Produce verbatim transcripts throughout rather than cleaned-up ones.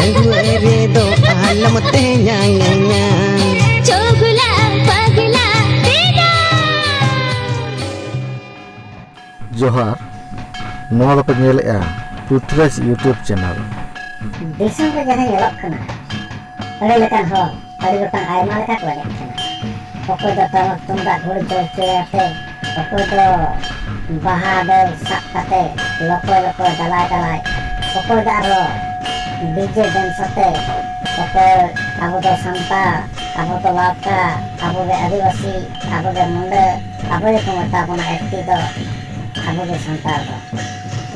ᱨᱮᱫᱚ ᱟᱞᱚᱢ ᱛᱮᱧᱟᱝ ᱟᱹᱧᱟ᱾ ᱪᱚᱜᱞᱟ ᱯᱟᱜᱞᱟ ᱛᱮᱧᱟᱝ᱾ ᱡᱚᱦᱟᱨ, ᱱᱚᱣᱟ ᱫᱚᱯᱮ ᱧᱮᱞᱮᱫᱼᱟ ᱯᱩᱛᱨᱟᱡᱽ YouTube channel᱾ ᱫᱤᱥᱚᱢ ᱨᱮ ᱡᱟᱦᱟᱸ ᱧᱮᱞᱚᱜ ᱠᱟᱱᱟ, ᱟᱹᱰᱤ ᱞᱮᱠᱟᱱ ᱦᱚᱲ ᱟᱹᱰᱤ ᱜᱚᱴᱟᱝ ᱟᱭᱢᱟ ᱞᱮᱠᱟ ᱠᱚ ᱮᱱᱮᱡ ᱠᱟᱱᱟ᱾ ᱚᱠᱚᱭ ᱫᱚ ᱴᱟᱢᱟᱠ ᱛᱩᱢᱫᱟᱜ ᱜᱷᱩᱲᱤ ᱪᱚᱲᱪᱚᱭ ᱟᱛᱮ, ᱚᱠᱚᱭ ᱫᱚ ᱵᱟᱦᱟ ᱰᱟᱹᱨ ᱥᱟᱵ ᱠᱟᱛᱮ ᱞᱚᱠᱚᱭ ᱞᱚᱠᱚᱭ ᱫᱟᱞᱟᱭ ᱫᱟᱞᱟᱭ, ᱚᱠᱚᱭ ᱫᱚ ᱟᱨᱦᱚᱸ DJ dance ᱟᱛᱮ, ᱚᱠᱚᱭ ᱟᱵᱚ ᱫᱚ ᱥᱟᱱᱛᱟᱲ, ᱟᱵᱚ ᱫᱚ ᱞᱟᱣᱠᱟ, ᱟᱵᱚ ᱜᱮ ᱟᱹᱫᱤᱵᱟᱹᱥᱤ, ᱟᱵᱚ ᱜᱮ ᱢᱩᱸᱰᱟᱹ, ᱟᱵᱚ ᱜᱮᱠᱚ ᱢᱮᱛᱟ ᱵᱚᱱᱟ ᱮᱠᱴᱤ ᱫᱚ, ᱟᱵᱚ ᱜᱮ ᱥᱟᱱᱛᱟᱲ ᱫᱚ᱾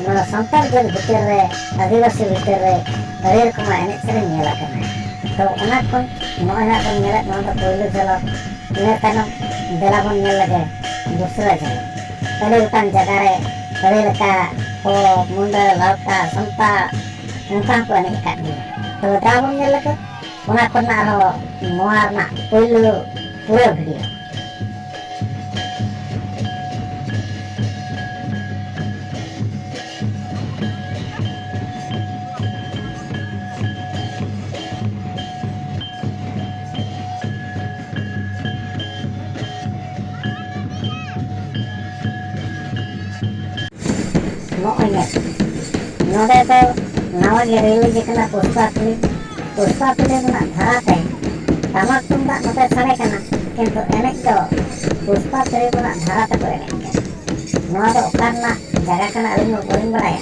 ᱱᱚᱣᱟ ᱥᱟᱱᱛᱟᱲ ᱡᱟᱹᱛ ᱵᱷᱤᱛᱤᱨ ᱨᱮ, ᱟᱹᱫᱤᱵᱟᱹᱥᱤ ᱵᱷᱤᱛᱤᱨ ᱨᱮ ᱟᱹᱰᱤ ᱨᱚᱠᱚᱢᱟᱜ ᱮᱱᱮᱡ ᱥᱮᱨᱮᱧ ᱧᱮᱞ ᱟᱠᱟᱱᱟ᱾ ᱛᱚ ᱚᱱᱟ ᱠᱷᱚᱱ ᱱᱚᱜᱼᱚᱭ ᱦᱟᱸᱜ ᱵᱚᱱ ᱧᱮᱞᱮᱫ, ᱱᱚᱣᱟ ᱫᱚ ᱯᱳᱭᱞᱳ ᱡᱷᱟᱞᱚᱠ᱾ ᱤᱱᱟᱹ ᱛᱟᱭᱱᱚᱢ ᱫᱮᱞᱟ ᱵᱚᱱ ᱧᱮᱞ ᱞᱮᱜᱮ ᱫᱚᱥᱨᱟ ᱡᱷᱟᱞᱚᱠ᱾ ᱟᱹᱰᱤ ᱞᱮᱠᱟᱱ ᱡᱟᱭᱜᱟ ᱨᱮ ᱟᱹᱰᱤ ᱞᱮᱠᱟ ᱠᱚ ᱢᱩᱸᱰᱟᱹ, ᱞᱟᱣᱠᱟ, ᱥᱟᱱᱛᱟᱲ ᱚᱱᱠᱟ ᱦᱚᱸᱠᱚ ᱮᱱᱮᱡ ᱟᱠᱟᱫ ᱜᱮᱭᱟ᱾ ᱛᱚᱵᱮ ᱫᱮᱞᱟ ᱵᱚᱱ ᱧᱮᱞ ᱞᱮᱜᱮ ᱚᱱᱟ ᱠᱷᱚᱱᱟᱜ ᱟᱨᱦᱚᱸ ᱱᱚᱣᱟ ᱨᱮᱱᱟᱜ ᱯᱳᱭᱞᱳ ᱯᱩᱨᱟᱹ ᱵᱷᱤᱰᱤᱭᱳ᱾ ᱱᱚᱜᱼᱚᱭ ᱧᱮᱞ, ᱱᱚᱰᱮ ᱫᱚ ᱱᱟᱣᱟ ᱜᱮ release ᱟᱠᱟᱱᱟ ᱯᱩᱥᱯᱟ film᱾ ᱯᱩᱥᱯᱟ film ᱨᱮᱱᱟᱜ ᱫᱷᱟᱨᱟ ᱛᱮ ᱴᱟᱢᱟᱠ ᱛᱩᱢᱫᱟᱜ ᱱᱚᱛᱮ ᱥᱟᱰᱮ ᱠᱟᱱᱟ, ᱠᱤᱱᱛᱩ ᱮᱱᱮᱡ ᱫᱚ ᱯᱩᱥᱯᱟ film ᱨᱮᱱᱟᱜ ᱫᱷᱟᱨᱟ ᱛᱮᱠᱚ ᱮᱱᱮᱡ ᱠᱟᱱᱟ᱾ ᱱᱚᱣᱟ ᱫᱚ ᱚᱠᱟ ᱨᱮᱱᱟᱜ ᱡᱟᱭᱜᱟ ᱠᱟᱱᱟ ᱟᱹᱞᱤᱧ ᱦᱚᱸ ᱵᱟᱹᱞᱤᱧ ᱵᱟᱲᱟᱭᱟ,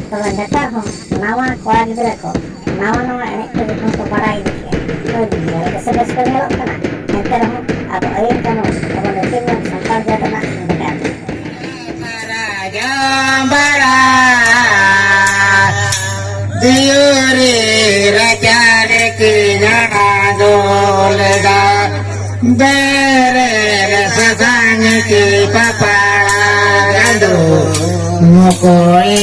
ᱛᱚᱵᱮ ᱱᱮᱛᱟᱨ ᱦᱚᱸ ᱱᱟᱣᱟ ᱠᱚᱲᱟ ᱜᱤᱫᱽᱨᱟᱹ ᱠᱚ ᱱᱟᱣᱟ ᱱᱟᱣᱟ ᱮᱱᱮᱡ ᱠᱚ ᱡᱚᱠᱷᱚᱱ ᱠᱚ ᱵᱟᱲᱟᱭ ᱤᱫᱤ ᱠᱮᱜᱼᱟ, ᱛᱚ ᱧᱮᱞ ᱜᱮᱥᱮ ᱵᱮᱥ ᱠᱚ ᱧᱮᱞᱚᱜ ᱠᱟᱱᱟ᱾ ᱮᱱᱛᱮ ᱨᱮᱦᱚᱸ ᱟᱵᱚ ᱟᱹᱭᱩᱨ ᱠᱟᱹᱱᱩᱱ, ᱟᱵᱚ ᱱᱤᱛᱤ ᱱᱤᱭᱚᱢ ᱥᱟᱱᱛᱟᱲ ᱡᱟᱹᱛ ᱨᱮᱱᱟᱜ ᱵᱷᱮᱜᱟᱨ ᱢᱮᱱᱟᱜᱼᱟ᱾ ᱡᱟᱢᱵᱟᱲᱟ ᱫᱤᱭᱩᱨᱤ ᱨᱟᱪᱟᱨᱮ ᱠᱤ ᱡᱟᱰᱟ ᱫᱚ ᱞᱮᱫᱟ᱾ ᱵᱮᱨᱮᱞ ᱥᱟᱥᱟᱝ ᱠᱤ ᱯᱟᱯᱟᱲᱟ ᱜᱟᱸᱰᱚ᱾ ᱢᱚᱠᱚᱭ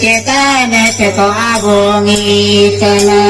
ᱪᱮᱛᱟᱱ ᱛᱮᱠᱚ ᱟᱵᱚᱝᱤ ᱠᱟᱱᱟ᱾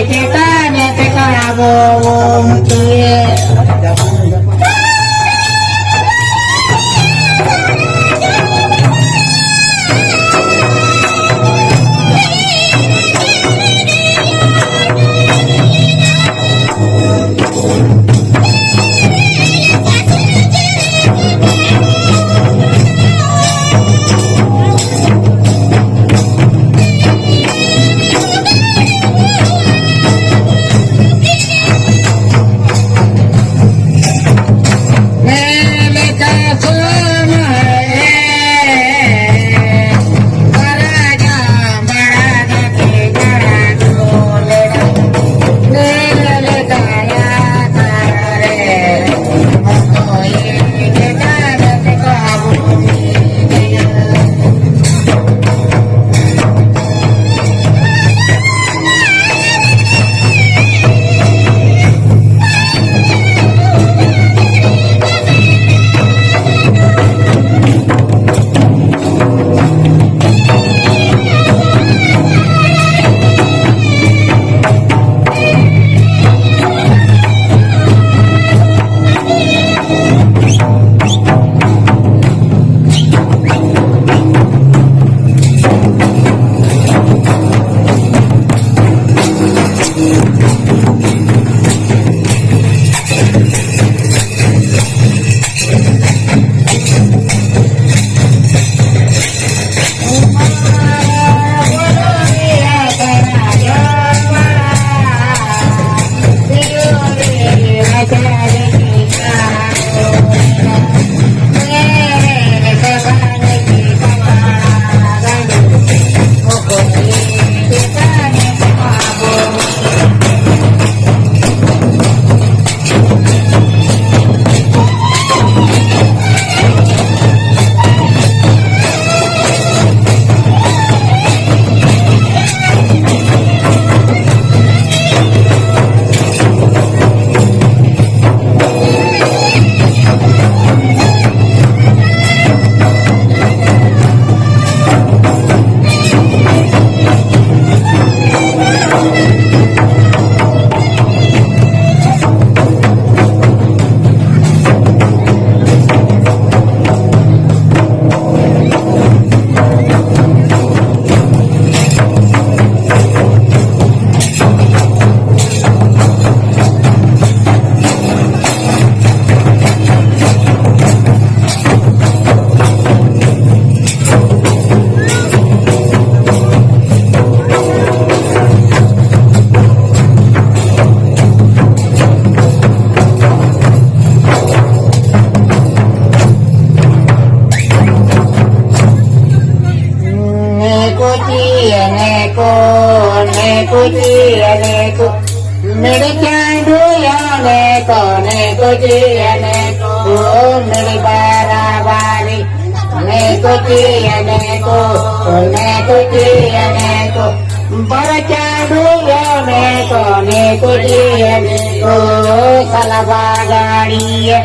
ᱪᱮᱛᱟᱱ ᱛᱮ ᱠᱟᱲᱟ ᱵᱚᱱ ᱛᱩᱭᱮ᱾ ᱪᱮᱫ ᱮᱱᱮᱡ ᱠᱚ, ᱢᱮᱲᱮ ᱪᱟᱸᱫᱚ ᱮᱱᱮᱡ ᱠᱚ, ᱮᱱᱮᱡ ᱠᱚ ᱪᱮᱫ ᱮᱱᱮᱡ ᱠᱚ, ᱢᱮᱲᱮ ᱵᱟᱨᱟᱵᱟᱨᱤ, ᱮᱱᱮᱡ ᱠᱚ ᱪᱮᱫ ᱮᱱᱮᱡ ᱠᱚ, ᱮᱱᱮᱡ ᱠᱚ ᱪᱮᱫ ᱮᱱᱮᱡ ᱠᱚ, ᱵᱟᱨᱟ ᱪᱟᱸᱫᱚ ᱮᱱᱮᱡ ᱠᱚ, ᱮᱱᱮᱡ ᱠᱚ ᱪᱮᱫ ᱮᱱᱮᱡ ᱠᱚ, ᱥᱟᱞᱟ ᱵᱟᱜᱟᱲᱤᱭᱟᱹ᱾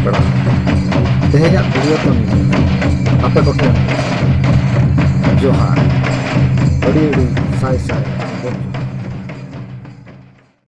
ᱯᱮᱲᱟ, ᱛᱮᱦᱮᱧᱟᱜ ᱵᱷᱤᱰᱤᱭᱳ ᱫᱚ ᱱᱤᱭᱟᱹ᱾ ᱟᱯᱮ ᱠᱚᱴᱷᱮᱱ ᱡᱚᱦᱟᱨ, ᱟᱹᱰᱤ ᱟᱹᱰᱤ ᱥᱟᱭ ᱥᱟᱭ᱾